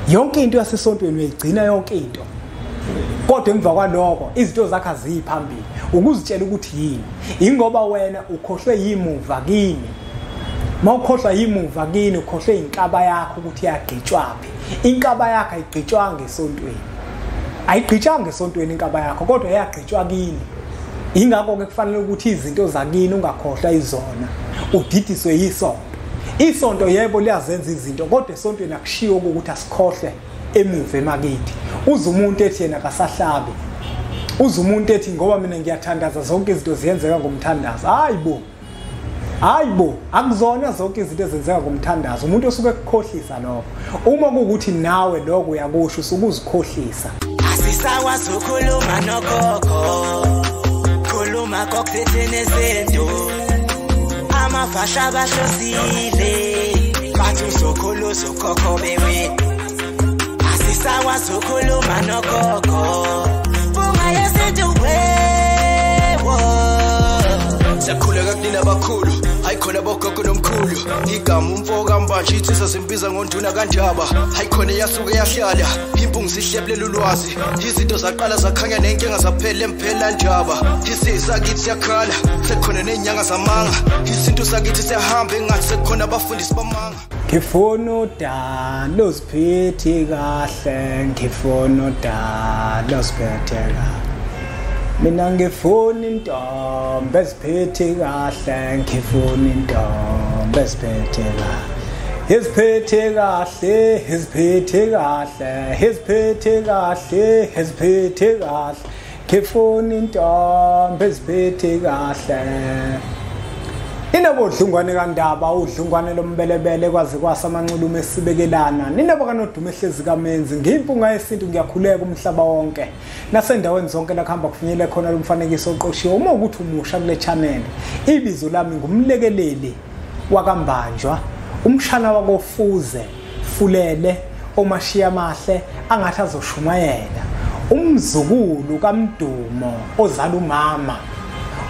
Yonke into yasesontweni uyayigcina yonke into. Kodwa emva kwaloko izinto zakhe aziyiphambili. Ukuzitshela ukuthi yini? Ingoba wena ukhohlwe yimuva kini. Mawukhohlwa yimuva kini ukhohlwe inkaba yakho ukuthi iyagqitshwaphi. Inkaba yakho ayigqitshwanga esontweni. Ayigqitshanga esontweni inkaba yakho kodwa iyagqitshwa kini. Ingakho ke kufanele ukuthi izinto zakini ungakhohlwa izona. Udidiswe yisonto. Isonto yebo liyazenza izinto kodwa esontweni akushiwo ukuthi asikhohlwe emuva emakithi. Uze umuntu ethi yena akasahlabi. Uze umuntu ethi ngoba mina ngiyathandaza zonke izinto ziyenzeka ngomthandazo. Hayibo. Hayibo, akuzona zonke izinto ezenzeka ngomthandazo. Umuntu osuke ekukhohlisa lokho. Uma kuwukuthi nawe lokho uyakusho usuke uzikhohlisa. Asisakwazi ukukhuluma nogogo. Khuluma kokuthethene sento. Amafasha bahlosile. Bathi uzokhuluza ukhokho bewe. Asisakwazi ukukhuluma nogogo. Bunga yesintu wewo. Siyakhuleka kunina abakhulu, hayi khona bogogo nomkhulu. Igama umfo kaMbanje insizwa zimbiza ngonduna kaNdaba. Hayi khona yasuke yahlala, impungu zihlebulela ulwazi. Izinto zaqala zakhanya nenkinga zaphela emphela ndaba. Isizwe sakithi siyakhala, sekukhona nezinyanga zamanga. Isintu sakithi siyahamba engathi sekukhona abafundisi bamanga. Ngifuna udalo uziphethe kahle, ngifuna udalo uziphethe kahle. Mina ngifuna intombi eziphethe kahle, ngifuna intombi eziphethe kahle. Eziphethe kahle, eziphethe kahle, eziphethe kahle, eziphethe kahle. Ngifuna intombi eziphethe kahle. Ninabo Dlungwane kaNdaba, uDlungwane lombelebele kwaze kwasa amanxulume esibekelana. Ninabo kaNodumo ehlezi kaMenzi, ngiyimpunga yesintu ngiyakhuleka umhlaba wonke. Nasendaweni zonke la kuhamba kufinyele khona lo mfanekiso oqoshiwe. Uma ukuthi umusha kule channel, ibizo lami ngumlekeleli wakaMbanjwa, umshana wakoFuze, Fulele, omashiya amahle angathi azoshumayela. Umzukulu kaMdumo ozala umama.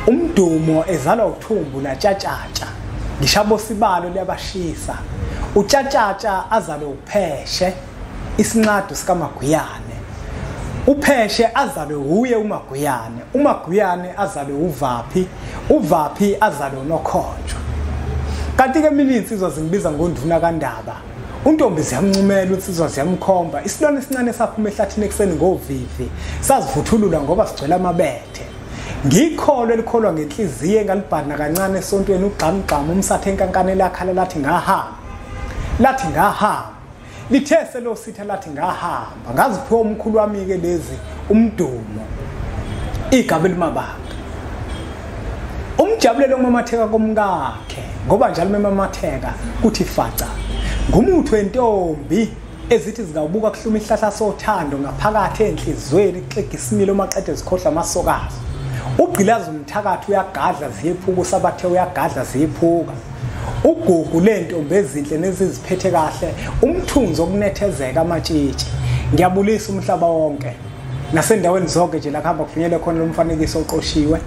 Umdumo ezalwa uthumbu latshatshatsha ngishabo sibalo liyabashisa. Utshatshatsha azalwe upheshe isinqado sikaMaguyane. Upheshe azalwe uye uMaguyane, uMaguyane azalwe uVaphi, uVaphi azalwe uNokhonjwa. Kanti ke mina insizwa zingibiza ngonduna kaNdaba. Untombi ziyamncumela, insizwa ziyamkhomba. Isilwane esincane saphuma ehlathini ekuseni ngovivi, sazivuthulula ngoba sigcwele amabethe. Ngikholwe elikholwa ngenhliziyo engalibhana kancane esontweni ugqamgqama umsathe enkankane lakhala lathi ngahamba. Lathi ngahamba. Lithe selositha lathi ngahamba. Ngaziphiwa umkhulu wami ke lezi umdumo. Igaba elimabanga. Umjabulelo umamatheka komkakhe ngoba njalo memamatheka kuthi faca. Ngumuthi wentombi ezithi zingawubuka kuhluma ihlahla sothando ngaphakathi enhlizweni kuxega isimilo maqede zikhohlwa amasokazi. Ugqilaza umthakathi uyagadla ziyephuka, usabathe uyagadla ziyephuka. Ugugu lentombi ezinhle neziziphethe kahle, umthunzi okunethezeka amatshitshi. Ngiyabulisa umhlaba wonke nasendaweni zonke nje la kuhamba kufinyele khona lo mfanekiso oqoshiwe.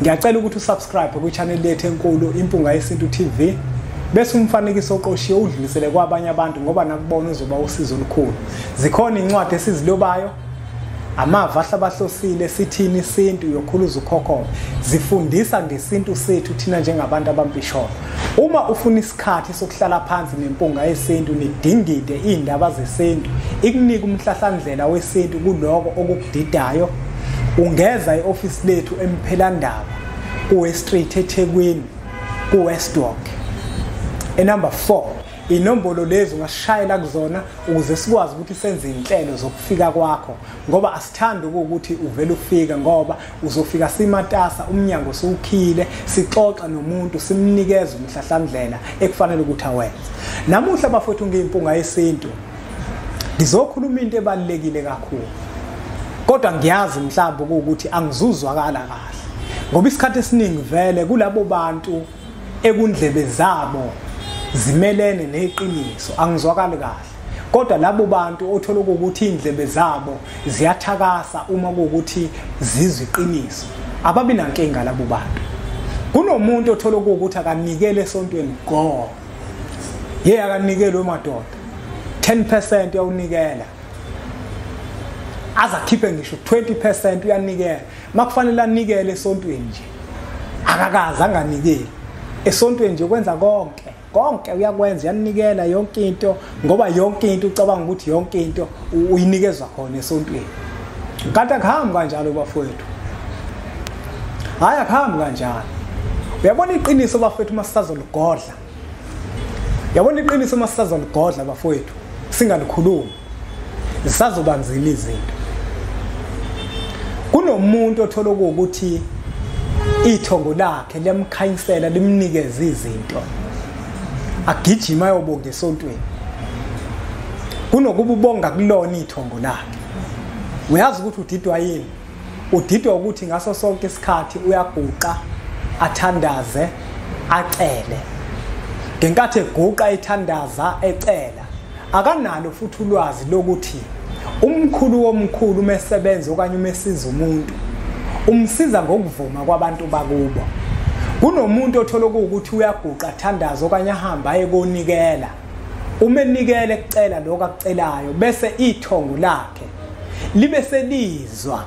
Ngiyacela ukuthi usubscribe kwi-channel yethu enkulu Impunga Yesintu TV, bese umfanekiso oqoshiwe udlulisele kwabanye abantu ngoba nakubona uzoba usizo olukhulu. Zikhona incwadi esizilobayo, amava ahlabahlosile, sithini isintu, yokhuluza ukhokho, zifundisa ngesintu sethu thina njengabantu abampisholo. Uma ufuna isikhathi sokuhlala phansi nempunga yesintu nidingide indaba zesintu, ikunika umhlahlandlela wesintu kuloko okukudidayo, ungeza eoffice lethu eMphelandaba kuWest Street eThekwini, kuWestwalk enumber 4. Inombolo lezi ungashayela kuzona ukuze sikwazi ukuthi senze inhlelo zokufika kwakho, ngoba asithandi ukuthi uvele ufike, ngoba uzofika simatasa umnyango siwukhile, sixoxa nomuntu simnikeze umhlahlandlela ekufanele ukuthi awenze. Namuhla bafowethu ngiyimpunga yesintu ngizokhuluma into ebalulekile kakhulu, kodwa ngiyazi mhlawumbe ukuthi angizuzwakala kahle ngoba isikhathi esiningi vele kulabo bantu ekundlebe zabo zimelene neqiniso angizwakali kahle. Kodwa labo bantu othola ukuthi indlebe zabo ziyathakasa uma kuwukuthi zizwe iqiniso, ababi nankinga labo bantu. Kunomuntu othola ukuthi akanikele esontweni go, yeye akanikelwe madoda. 10% uyawunikela, aze akhiphe ngisho 20% uyanikela. Makufanele anikele esontweni nje, akakaze anganikeli esontweni nje, kwenza konke konke uyakwenza, uyanikela yonke into, ngoba yonke into ucabanga ukuthi yonke into uyinikezwa khona esontweni. Kanti akuhambi kanjalo bafowethu, hayi akuhambi kanjalo. Uyabona iqiniso bafowethu uma sisazoligodla, uyabona iqiniso uma sisazoligodla bafowethu, singalikhulumi, zisazoba nzima izinto. Kunomuntu othola ukuthi ithongo lakhe liyamkhanyisela, limnikeze izinto, agijima ayobonga esontweni kunokuba ubonga kulona ithongo lakhe. Uyazi ukuthi udidwa yini? Udidwa ukuthi ngaso sonke isikhathi uyaguqa, athandaze, acele. Ngenkathi eguqa ethandaza ecela, akanalo futhi ulwazi lokuthi umkhulu womkhulu umesebenza okanye umesiza umuntu, umsiza ngokuvuma kwabantu bakubo. Kunomuntu othola ukuthi uyaguqa athandaze okanye ahamba aye konikela, umenikele kucela lokho akucelayo, bese ithongo lakhe libe selizwa,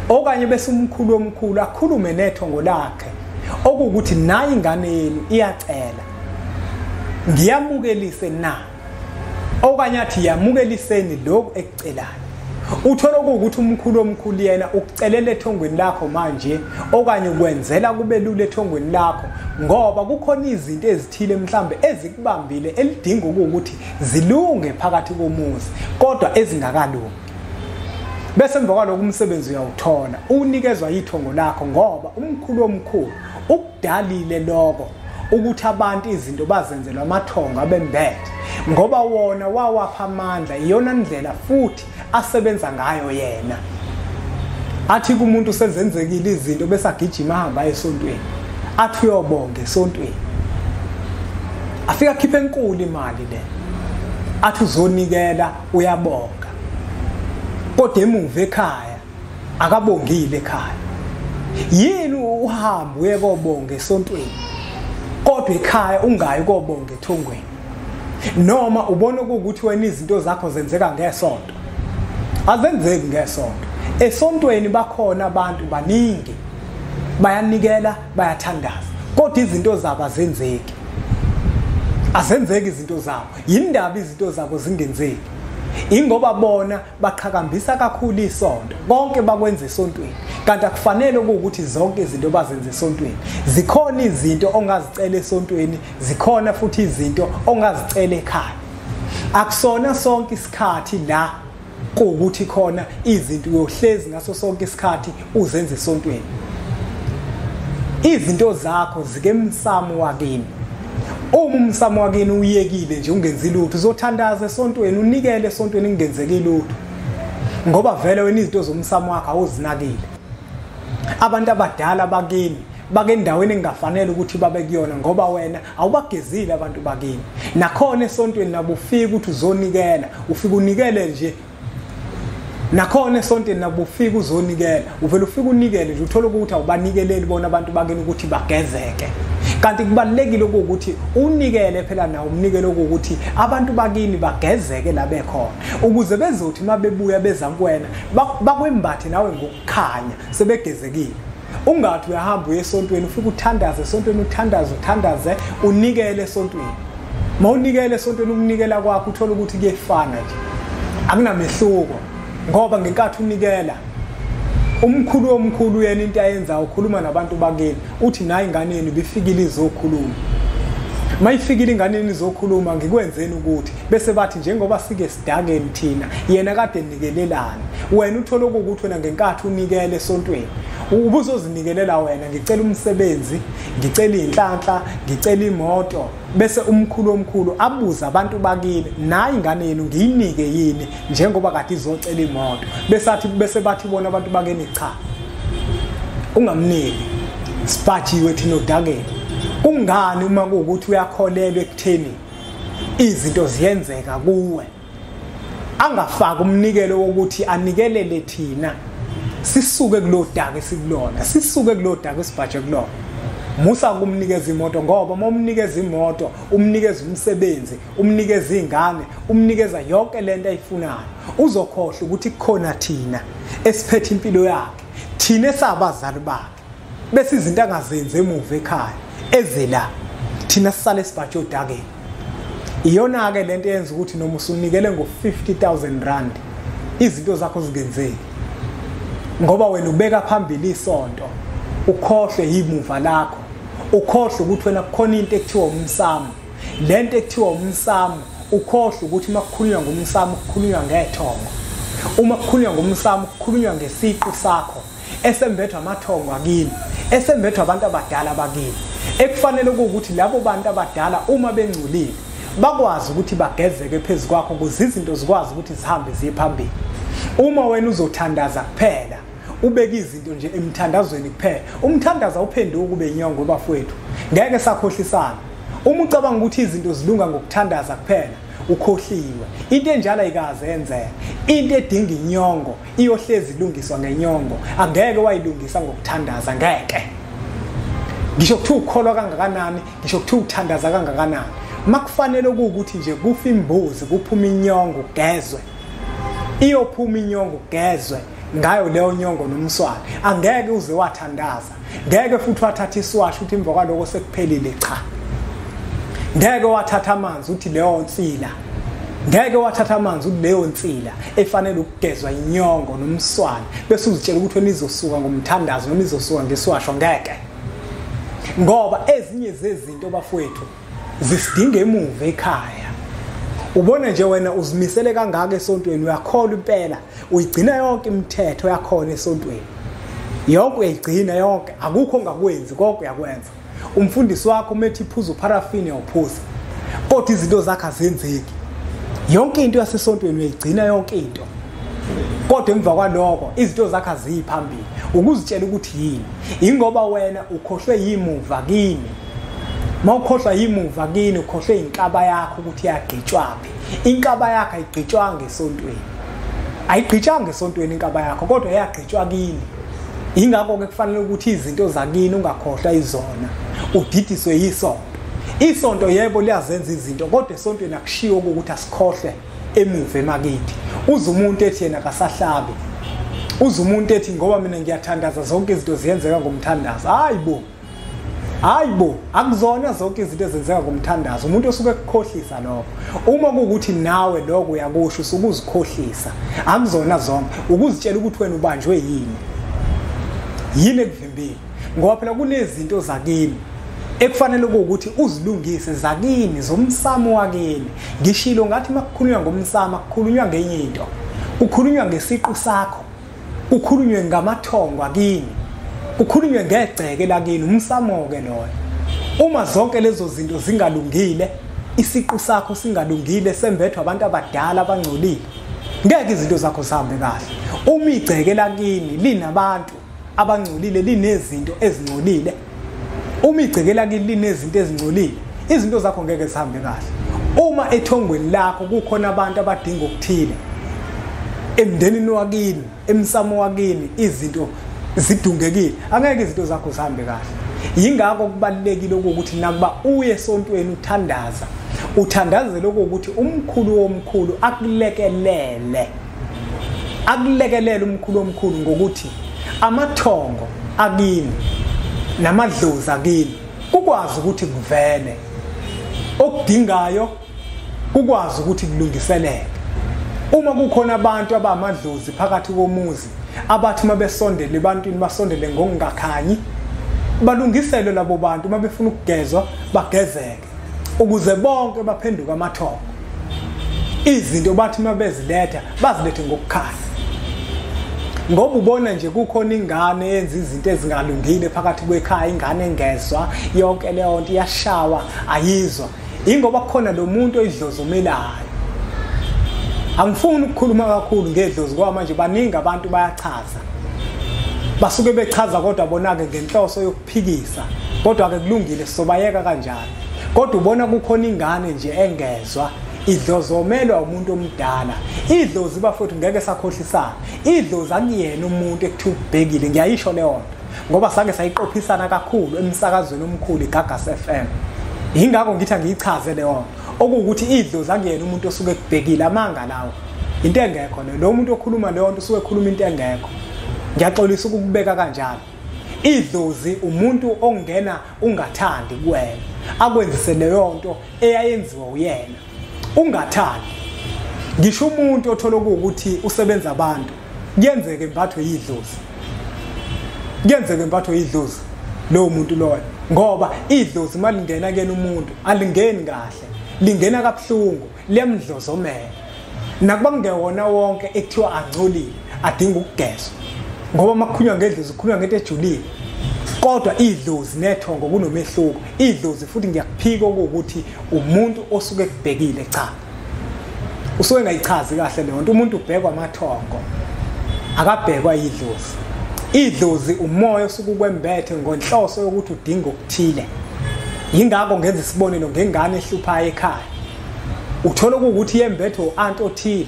okanye bese umkhulu omkhulu akhulume nethongo lakhe okuwukuthi nayi ingane yenu iyacela, ngiyamukelise na, okanye athi yamukeliseni lokhu ekucelayo. Uthola ukuthi umkhulu omkhulu yena ukucelela ethongweni lakho manje, okanye ukwenzela kube lula ethongweni lakho, ngoba kukhona izinto ezithile mhlambe ezikubambile elidinga ukuthi zilunge phakathi komuzi kodwa ezingakalungi. Bese emva kwalokho umsebenzi uyawuthola, unikezwa ithongo lakho, ngoba umkhulu omkhulu ukudalile lokho ukuthi abantu izinto bazenzelwa amathongo abembethe, ngoba wona wawapha amandla, iyona ndlela futhi asebenza ngayo yena. Athi kumuntu sezenzekile izinto bese agijima ahamba esontweni, athi uyobonga esontweni, afika akhiphe enkulu imali le, athi uzonikela uyabonga, kodwa emuva ekhaya akabongile ekhaya. Yini uhamba uye kobonga esontweni kodwa ekhaya ungayi kobonga ethongweni? Noma ubona ukuthi wena izinto zakho zenzeka ngesonto? Azenzeki ngesonto. Esontweni bakhona abantu baningi, bayanikela, bayathandaza, kodwa izinto zabo azenzeki, azenzeki izinto zabo. Yindaba izinto zabo zingenzeki? Ingoba bona baqhakambisa kakhulu isonto, konke bakwenza esontweni, kanti akufanele ukuthi zonke izinto bazenze esontweni. Zikhona izinto ongazicela esontweni, zikhona futhi izinto ongazicela ekhaya. Akusona sonke isikhathi la kuwukuthi khona izinto uyohlezi ngaso sonke isikhathi uzenze esontweni. Izinto zakho zike emsamo wakini. Uma umsamo wakini uyekile nje ungenzi lutho, uzothandaza esontweni, unikele esontweni, kungenzeki lutho, ngoba vele wena izinto zomsamo wakho awuzinakile. Abantu abadala bakini bake endaweni engafanele ukuthi babe kuyona, ngoba wena awubagezile abantu bakini. Nakhona esontweni nabo ufika ukuthi uzonikela, ufika unikele nje. Nakhona esontweni nabo ufika uzonikela, uvela ufika unikele nje, uthola ukuthi awubanikeleli bona abantu bakini ukuthi bagezeke. Kanti kubalulekile ukuthi unikele phela nawo umnikelo ukuthi abantu bakini bagezeke la bekhona, ukuze bezothi mabebuya beza kuwena bakwembathe nawe ngokukhanya sebegezekile. Ungathi uyahamba uye esontweni, ufike uthandaze esontweni, uthandaze uthandaze, unikele esontweni. Mawunikele esontweni, ukunikela kwakho uthola ukuthi kuyefana nje, akunamehluko, ngoba ngenkathi unikela umkhulu omkhulu yena into ayenzayo ukhuluma nabantu bakini, uthi nayi ingane yenu ibifikile izokhuluma. Mayifikile ingane yenu izokhuluma, ngikwenzeni ukuthi bese bathi njengoba sike sidakeni thina, yena kade nikelelana. Wena uthola ukuthi wena ngenkathi unikele esontweni ubuzozinikelela wena, ngicela umsebenzi, ngicela inhlanhla, ngicela imoto, bese umkhulu omkhulu abuza abantu bakini, nayi ingane yenu ngiyinike yini njengoba kade izocela imoto, bese bathi bona abantu bakini cha, ungamniki, siphathiwe thina odakeni. Kungani uma kuwukuthi uyakholelwa ekutheni izinto ziyenzeka kuwe, angafaki umnikelo wokuthi anikelele thina sisuke kulodaka esikulona, sisuke kulodaka esibhaje kulona? Musa kumnikeza imoto, ngoba uma umnikeza imoto, umnikeza umsebenzi, umnikeza ingane, umnikeza yonke lento ayifunayo, uzokhohlwa ukuthi kukhona thina esiphethe impilo yakhe, thina esabazali bakhe, bese izinto angazenzi emuva ekhaya ezela thina sisale sibhaje odakeni. Iyona ke lento eyenza ukuthi noma usunikele ngo 50,000 rand izinto zakho zingenzeki, ngoba wena ubeka phambili isonto, ukhohlwe yimuva lakho, ukhohlwe ukuthi wena kukhona into ekuthiwa umsamo. Lento ekuthiwa umsamo, ukhohlwe ukuthi uma kukhulunywa ngomsamo kukhulunywa ngethongo, uma kukhulunywa ngomsamo kukhulunywa ngesiqu sakho esembethwa amathongo akini, esembethwa abantu abadala bakini, ekufanele ukuthi labo bantu abadala uma bengcolile bakwazi ukuthi bagezeke phezu kwakho ukuze izinto zikwazi ukuthi zihambe ziye phambili. Uma wena uzothandaza kuphela, ubeka izinto nje emthandazweni kuphela, umthandazo awuphenduki kube inyongo bafowethu, ngeke sakhohlisana. Uma ucabanga ukuthi izinto zilunga ngokuthandaza kuphela, ukhohliwe. Into enjalo ayikaze yenzeke. Into edinga inyongo iyohlezi ilungiswa ngenyongo, angeke wayilungisa ngokuthandaza, ngeke. Ngisho kuthiwa ukholwa kangakanani, ngisho kuthiwa uthandaza kangakanani, makufanele ukuthi nje kufa imbuzi kuphuma inyongo kugezwe, iyophuma inyongo kugezwe ngayo leyo nyongo nomswani. Angeke uze wathandaza, ngeke futhi wathatha isiwasho uthi emva kwaloko sekuphelile, cha. Ngeke wathatha amanzi uthi leyo nsila, ngeke wathatha amanzi uthi leyo nsila efanele ukugezwa inyongo nomswani bese uzitshela ukuthi wena izosuka ngomthandazo noma izosuka ngesiwasho, ngeke. Ngoba ezinye zezinto bafowethu zisidinga emuva ekhaya. Ubona nje wena uzimisele kangaka esontweni, uyakholwa impela, uyigcina yonke imithetho yakhona esontweni, yonke uyayigcina yonke, akukho ongakwenzi, konke uyakwenza. Umfundisi wakho umethi iphuza uparafini uyawuphuza, kodwa izinto zakhe azenzeki. Yonke into yasesontweni uyayigcina yonke into, kodwa emva kwaloko izinto zakhe aziyi phambili. Ukuzitshela ukuthi yini? Ingoba wena ukhohlwe yimuva kini. Mawukhohlwa yimuva kini, ukhohlwe inkaba yakho ukuthi iyagqitshwaphi. Inkaba yakho ayigqitshwanga esontweni, ayigqitshanga esontweni inkaba yakho, kodwa iyagqitshwa kini. Ingakho ke kufanele ukuthi izinto zakini ungakhohlwa izona, udidiswe yisonto. Isonto yebo liyazenza izinto, kodwa esontweni akushiwo ukuthi asikhohlwe emuva emakithi. Uze umuntu ethi yena akasahlabi, uze umuntu ethi ngoba mina ngiyathandaza zonke izinto ziyenzeka ngomthandazo. Hayibo, hayibo, akuzona zonke izinto ezenzeka ngomthandazo. Umuntu osuke ekukhohlisa lokho. Uma kuwukuthi nawe lokho uyakusho, usuke uzikhohlisa. Akuzona zonke. Ukuzitshela ukuthi wena ubanjwe yini, yini ekuvimbile. Ngoba phela kunezinto zakini ekufanele ukuthi uzilungise, zakini, zomsamo wakini. Ngishilo ngathi makukhulunywa ngomsamo kukhulunywa ngenye into, kukhulunywa ngesiqu sakho, kukhulunywe ngamathongo akini, kukhulunywe ngegceke lakini, umsamo ke loyo. Uma zonke lezo zinto zingalungile, isiqu sakho singalungile, sembethwa abantu abadala abangcolile, ngeke izinto zakho zihambe kahle. Uma igceke lakini linabantu abangcolile, linezinto ezingcolile, uma igceke lakini linezinto ezingcolile, izinto zakho ngeke zihambe kahle. Uma ethongweni lakho kukhona abantu abadinga okuthile, emndenini wakini, emsamo wakini, izinto zidungekile, angeke izinto zakho zihambe kahle. Yingakho kubalulekile ukuthi nakuba uye esontweni uthandaza, uthandazele ukuthi umkhulu womkhulu akulekelele, akulekelele umkhulu omkhulu ngokuthi amathongo akini namadlozi akini kukwazi ukuthi kuvele okudingayo, kukwazi ukuthi kulungiseleke. Uma kukhona abantu abamadlozi phakathi komuzi abathi mabesondele ebantwini basondele ngokungakhanyi, balungiselwe labo bantu, mabefuna ukugezwa bagezeke, ukuze bonke baphenduke amathongo. Izinto bathi mabeziletha bazilethe ngokukhanya. Ngoba ubona nje kukhona ingane eyenza izinto ezingalungile phakathi kwekhaya, ingane engezwa yonke leyo nto, iyashawa ayizwa, ingoba kukhona lo muntu oyidlozomelayo. Angifuni ukukhuluma kakhulu ngedlozi ngoba manje baningi abantu bayachaza, basuke bechaza kodwa bona-ke ngenhloso yokuphikisa, kodwa-ke kulungile sizobayeka kanjalo. Kodwa ubona kukhona ingane nje engezwa, idlozomelwa umuntu omdala. Idlozi bafowethu ngeke sakhohlisana, idlozi akuyena umuntu ekuthiwa ubhekile, ngiyayisho leyo nto. Ngoba sake sayiqophisana kakhulu emsakazweni omkhulu iGagasi FM. Yingakho ngithi angiyichaze leyo okuwukuthi idlozi akuyena umuntu osuke ekubhekile, amanga lawo, into engekho leyo. Lo muntu okhuluma leyo nto usuke ekhuluma into engekho. Ngiyaxolisa ukukubeka kanjalo. Idlozi umuntu ongena ungathandi kuwena, akwenzise leyo nto eyayenziwa uyena ungathandi. Ngisho umuntu othola ukuthi usebenza abantu, kuyenzeka imbathwe yidlozi, kuyenzeka imbathwe yidlozi lowo muntu loyo, ngoba idlozi malingena kuyena umuntu alingeni kahle, lingena kabuhlungu, liyamdlozomela. Nakuba kungewona wonke ekuthiwa angcolile adinga ukugezwa, ngoba makukhunywa ngedlozi kukhulunywa ngento ejulile. Kodwa idlozi nethongo kunomehluko. Idlozi futhi ngiyakuphika ukuthi umuntu osuke ekubhekile, cha, usuke engayichazi kahle leyo nto. Umuntu ubhekwa amathongo, akabhekwa idlozi. Idlozi umoya osuke ukwembethe ngonhloso yokuthi udinga okuthile. Yingakho ngenza isibonelo ngengane ehluphayo ekhaya, uthola ukuthi yembethe u-anti othile.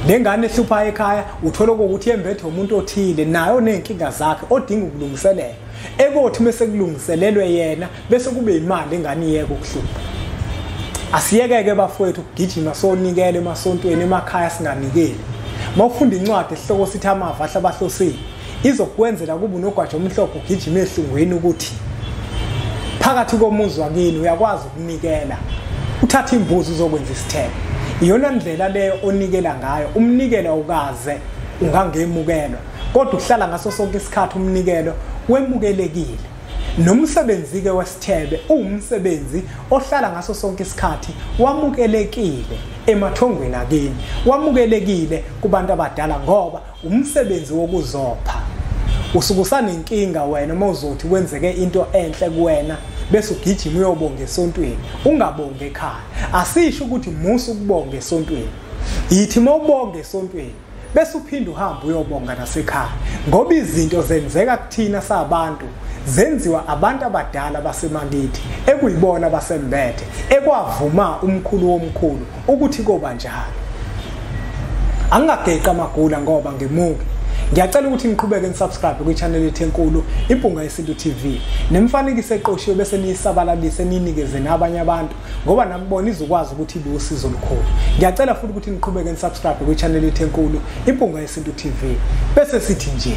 Lengane ehluphayo ekhaya uthola ukuthi yembethe umuntu othile nayo nezinkinga zakhe odinga ukulungiselela. Ekothi mase kulungiselelwe yena bese kube imali engane iyeke ukuhlupha. Asiyekeke bafowethu ukugijima sonikele emasontweni, emakhaya singanikeli. Mawufunda incwadi esihloko sithi Amava Ahlabahlosile, izokwenzela kuba unogwaja omhlophe ugijima ehlungwini ukuthi phakathi komuzi wakini uyakwazi ukunikela, uthatha imbuzi uzokwenza isithelo. Iyona ndlela leyo onikela ngayo. Umnikelo ukaze ungangemukelwa, kodwa ukuhlala ngaso sonke isikhathi umnikelo wemukelekile. Nomsebenzi ke wesithebe uwumsebenzi ohlala ngaso sonke isikhathi wamukelekile emathongweni akini, wamukelekile kubantu abadala, ngoba umsebenzi wokuzopha. Usuke usanenkinga wena uma uzothi kwenzeke into enhle kuwena bese ugijima uyobonga esontweni, ungabonge ekhaya. Asisho ukuthi musa ukubonga esontweni, yithi mawubonga esontweni bese uphinde uhambe uyobonga nasekhaya, ngoba izinto zenzeka kuthina sabantu, zenziwa abantu abadala basemakithi ekuyibona basembethe, ekwavuma umkhulu womkhulu ukuthi koba njalo. Angingageqi amagula ngoba ngemuke. Ngiyacela ukuthi niqhubeke nisubscribe kwi-channel yethu enkulu Impunga Yesintu TV, nemfanekiso eqoshiwe bese niyisabalalise niyinikeze nabanye abantu, ngoba nakubona izokwazi ukuthi ibe usizo olukhulu. Ngiyacela futhi ukuthi niqhubeke nisubscribe kwi-channel yethu enkulu Impunga Yesintu TV, bese sithi nje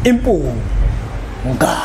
impunga.